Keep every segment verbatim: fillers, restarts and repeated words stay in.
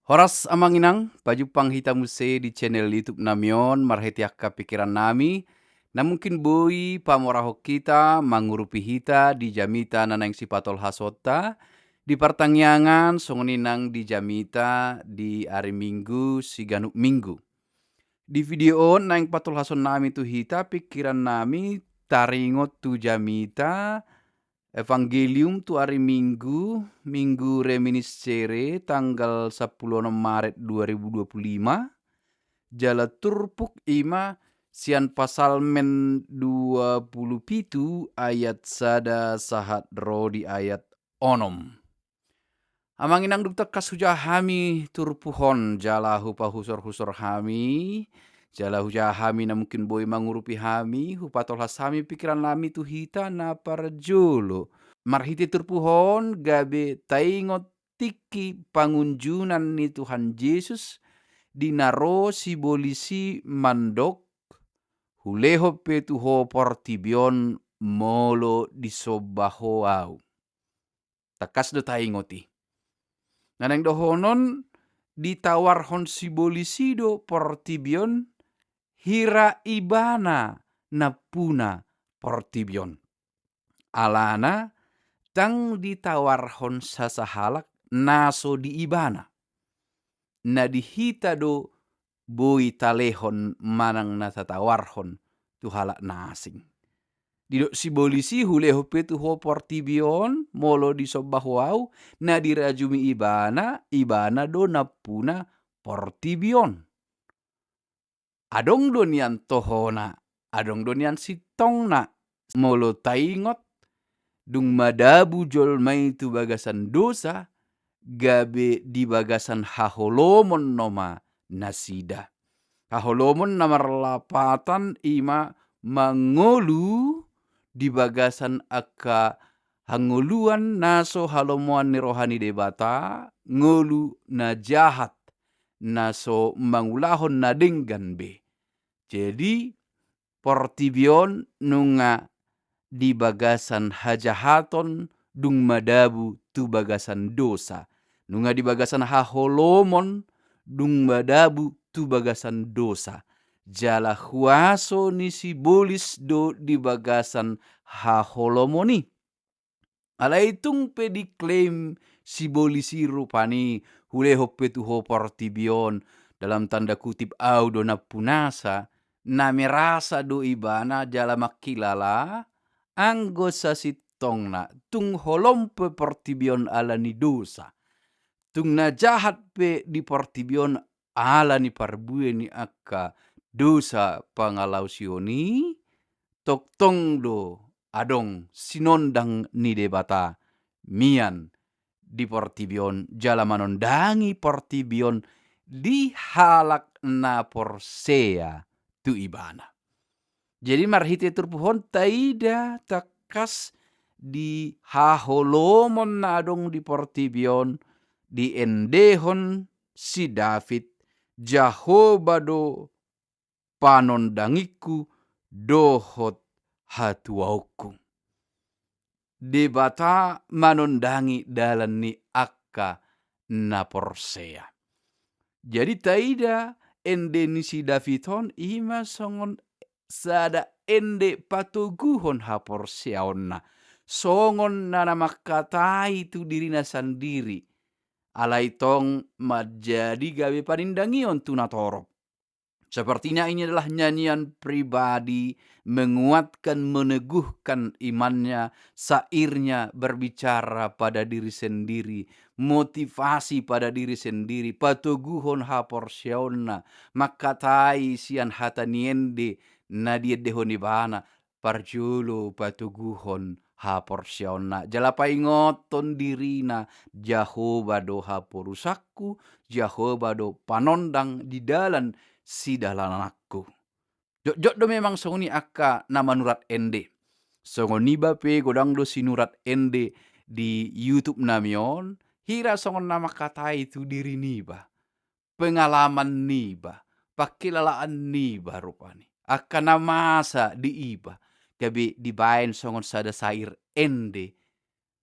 Horas amang inang, pajumpang hita muse di channel YouTube nami on, marhite angka pikiran nami, na mungkin boi pamorahon hita, mangurupi hita di jamita na naeng sipatolhasonta, di partangiangan songon i nang di jamita di ari Minggu, siganup Minggu. Di video on naeng patolhason nami tu hita pikiran nami taringot tu jamita Evangelium tu ari Minggu, Minggu Reminiscere, tanggal sampulu onom Maret dua ribu dua pulu lima, jala turpuk i ma sian Psalmen dua pulu pitu ayat sada sahat ro di ayat onom. Amang inang, dung tangkas hujaha hami turpuk on jala hupahusorhusor hami, jala hujaha hami na mungkin boi mangurupi hami, hupatolhas hami pikiran nami tu hita na parjolo. Marhite turpuk on gabe taingot tingki pangunjunan ni Tuhan Jesus di na ro sibolis i mandok, "Hulehon pe tu ho portibi on molo disomba ho Au." Tangkas do taingot i. Na naeng dohonon, ditawarhon sibolis i do portibi on, hira ibana nampuna portibi on. Alana ndang ditawarhon sasahalak na so di ibana. Na di hita do boi talehon manang na tatawarhon tu halak na asing. Didok sibolis i, "Hulehon pe tu ho portibi on molo disomba ho Au," na dirajumi ibana, ibana do nampuna portibi on. Adong do nian tohona, adong do nian sintongna. Molo taingot, dung madabu jolma i tu bagasan dosa, gabe di bagasan haholomon nama nasida. Haholomon na marlapatan i ma mangolu di bagasan angka hangoluan na so halomoan ni roha ni Debata, ngolu na jahat, na so mangulahon na denggan be. Jadi, portibi on nunga di bagasan hajahaton dung madabu tu bagasan dosa. Nunga di bagasan haholomon dung madabu tu bagasan dosa. Jala huaso ni sibolis do di bagasan haholomon i. Alai tung pe diklaim sibolis i rupani, "Hulehon pe tu ho portibi on," dalam tanda kutip, "Au do nampunasa," na merasa do ibana jala mangkilala, anggo sasintongna tung holom pe portibi on ala ni dosa, tung na jahat pe di portibi on ala ni parbue ni angka dosa pangalaosion i, tongtong do adong sinondang ni Debata mian di portibi on, jala manondangi portibi on di halak na porsea tu ibana. Jadi marhite turpuk on taida tangkas di haholomon na adong di portibi on, diendehon si David, "Jahowa do panondangingku dohot hatuaonku." Debata manondangi dalan ni angka na porsea. Jadi taida ende ni si David on i ma songon sada ende patoguhon haporseaonna, songon na, na mangkatai tu dirina sandiri. Alai tong manjadi gabe panindangion tu natorop. Sepertinya ini adalah nyanyian pribadi, menguatkan, meneguhkan imannya, syairnya berbicara pada diri sendiri, motivasi pada diri sendiri, patoguhon haporseaonna, mangkatai sian hata ni ende na diendehon ibana, parjolo patoguhon haporseaonna, jala paingothon dirina, "Jahowa do haporusanku, Jahowa do panondang di dalan sidalananku." Jotjot do memang songon i angka na manurat ende. Songon iba pe godang do sinurat ende di YouTube nami on, hira songon na mangkatai tu diri niba, pengalaman niba, pangkilalaan niba rupani, angka na masa di iba, gabe dibaen songon sada syair ende.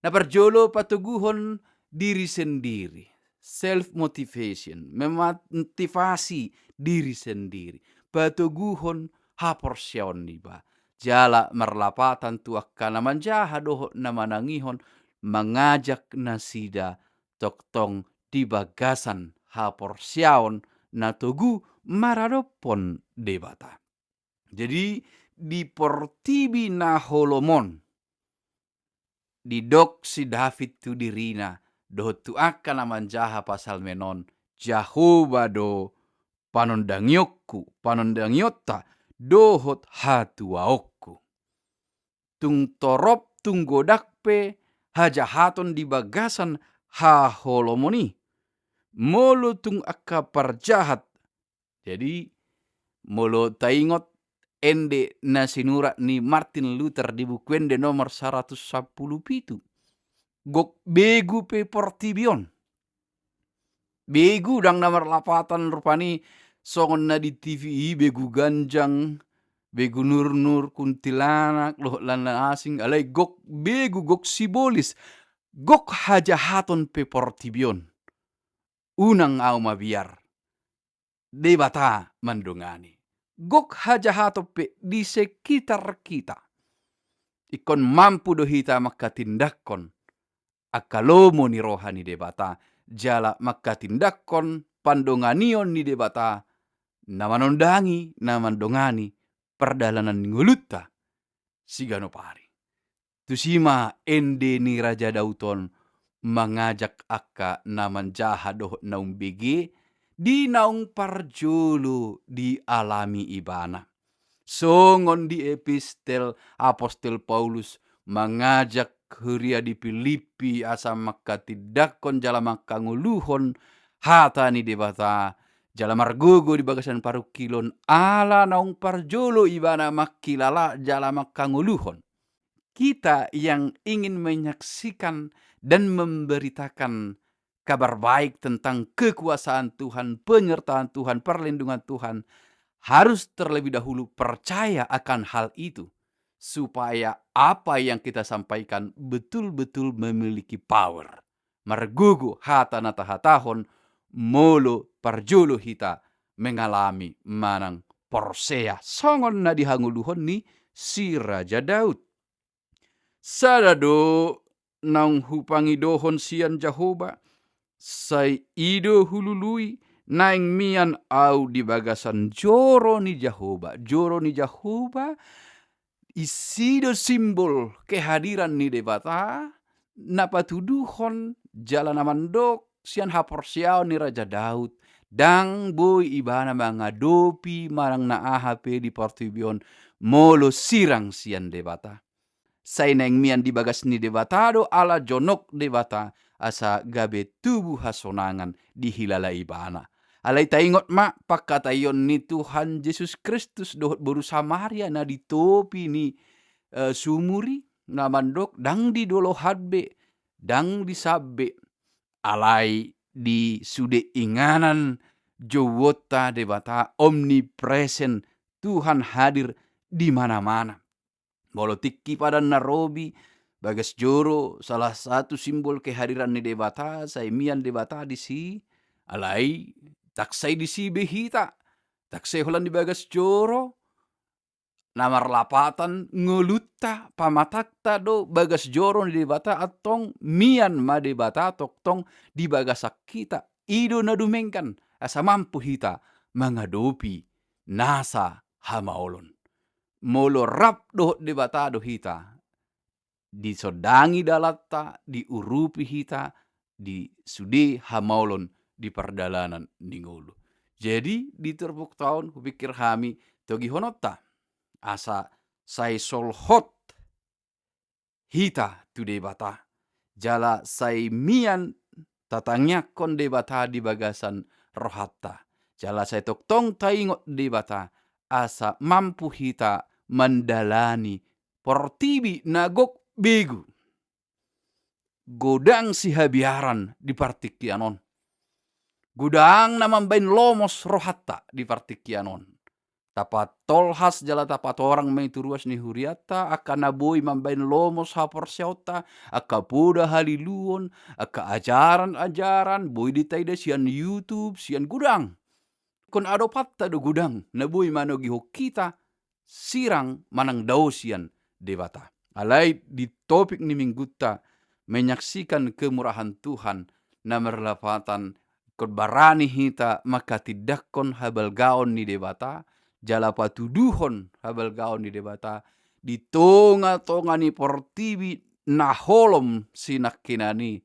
Na parjolo patoguhon diri sendiri, self motivation, memotivasi diri sendiri, patoguhon haporseaon niba. Jala marlapatan tu angka na manjaha dohot na manangihon, mangajak nasida tongtong di bagasan haporseaon na togu maradophon Debata. Jadi, di portibi na holom on, didok si David tu dirina dohot tu angka na manjaha pasalmen on, Jahowa do panondangionku, panondangionta, dohot hatuaonku. Tung torop, tung godang pe hajahaton di bagasan haholomon i. Molo tung angka parjahat. Jadi, molo taingot ende na sinurat ni Martin Luther di buku ende nomor saratus sampulu pitu. Gok begu pe portibi on. Begu, ndang na marlapatan rupani songon na di T V i, begu ganjang, begu nurnur, kuntilanak, dohot lain-lain asing, alai gok begu, gok sibolis, gok hajahaton pe portibi on. Unang ahu mabiar. Debata mandongani. Gok hajahaton pe di sekitar kita. Ingkon mampu do hita manghatindanghon angka lomo ni roha ni Debata, jala manghatindanghon pandonganion ni Debata, na manondangi, na mandongani pardalanan ni ngolunta siganup ari. Tusi ma ende ni Raja Daud on mangajak angka na manjaha dohot na umbege di naung parjolo dialami ibana. Songon di epistel apostel Paulus mangajak huria di Pilippi asa manghatindanghon jala manghangoluhon hata ni Debata, jala margogo di bagasan parungkilon ala naung parjolo ibana mangkilala jala manghangoluhon. Kita yang ingin menyaksikan dan memberitakan kabar baik tentang kekuasaan Tuhan, penyertaan Tuhan, perlindungan Tuhan, harus terlebih dahulu percaya akan hal itu, supaya apa yang kita sampaikan betul-betul memiliki power. Margogo hata na tahatahon, molo parjolo hita mengalami manang porsea songon na dihangoluhon ni si Raja Daud. Sada do naung hupangidohon sian Jahowa, sai i do hulului, naeng mian ahu di bagasan joro ni Jahowa. Joro ni Jahowa, isi do simbol kehadiran ni Debata, na patuduhon jala na mandok sian haporseaon ni Raja Daud, ndang boi ibana mangadopi manang na aha pe di portibi on, molo sirang sian Debata. Sai naeng mian di bagas ni Debata do ala jonok Debata, asa gabe tubu hasonangan dihilala ibana. Alai taingot ma pangkataion ni Tuhan Jesus Kristus dohot boru Samaria na di topi ni, eh, sumur i, na mandok, ndang di dolohan be, ndang di sab be, alai di sude inganan jouonta Debata, omnipresent, Tuhan hadir di mana-mana. Molo tingki padan na robi, bagas joro salah satu simbol kehadiran ni Debata, sai mian Debata disi, alai ndang sai disi be hita, ndang sai holan di bagas joro, na marlapatan ngolunta, pamatangta do bagas joro ni Debata, antong mian ma Debata tongtong di bagasan hita. I do na dumenggan, asa mampu hita mangadopi nasa hamaolon. Molo rap dohot Debata do hita, disondangi dalanta, diurupi hita di sude hamaolon di pardalanan ni ngolu. Jadi, di turpukta on hupikir hami togihononta, asa sai solhot hita tu Debata, jala sai mian tatangiangkon Debata di bagasan rohanta, jala sai tongtong taingot Debata, asa mampu hita mandalani portibi na gok begu. Godang sihabiaran di partingkian on. Godang na mambahen lomos rohanta di partingkian on. Tapatolhas jala tapatorang ma i tu ruas ni hurianta, angka na boi mambahen lomos haporseaonta, angka poda haliluon, angka ajaran-ajaran, boi ditaida sian YouTube, sian godang. Ingkon adopanta do godang, na boi manogihon hita, sirang manang dao sian Debata. Alai di topik ni minggunta, menyaksikan kemurahan Tuhan, na marlapatan ingkon barani hita mangkatindangkon habalgaon ni Debata, jala patuduhon habalgaon ni Debata, di tonga-tonga ni portibi na holom sinangkinan i,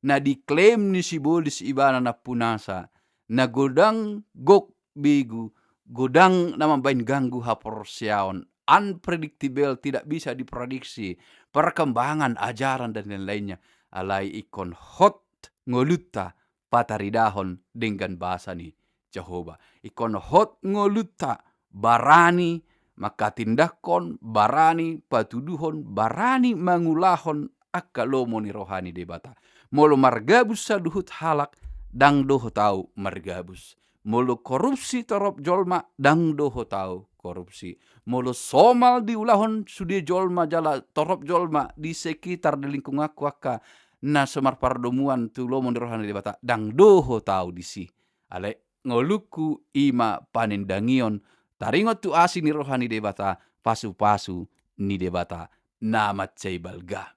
na diklaim ni sibolis ibana nampunasa, na godang gok begu, godang na mambahen ganggu haporseaon, unpredictable, tidak bisa diprediksi, perkembangan, ajaran, dan lain-lainnya. Alai ingkon hot ngolunta pataridahon denggan basa ni Jahowa. Ingkon hot ngolunta barani mangkatindangkon, barani patuduhon, barani mangulahon angka lomo ni roha ni Debata. Molo margabus saluhut halak, ndang dohot ahu margabus. Molo korupsi torop jolma, ndang dohot ahu korupsi. Molo somal diulahon sude jolma jala torop jolma di sekitar di lingkunganku angka na so marpardomuan tu lomo ni roha ni Debata, ndang dohot ahu disi. Alai ngolungku i ma panendangion, taringot tu asi ni roha ni Debata, pasupasu ni Debata na mansai balga.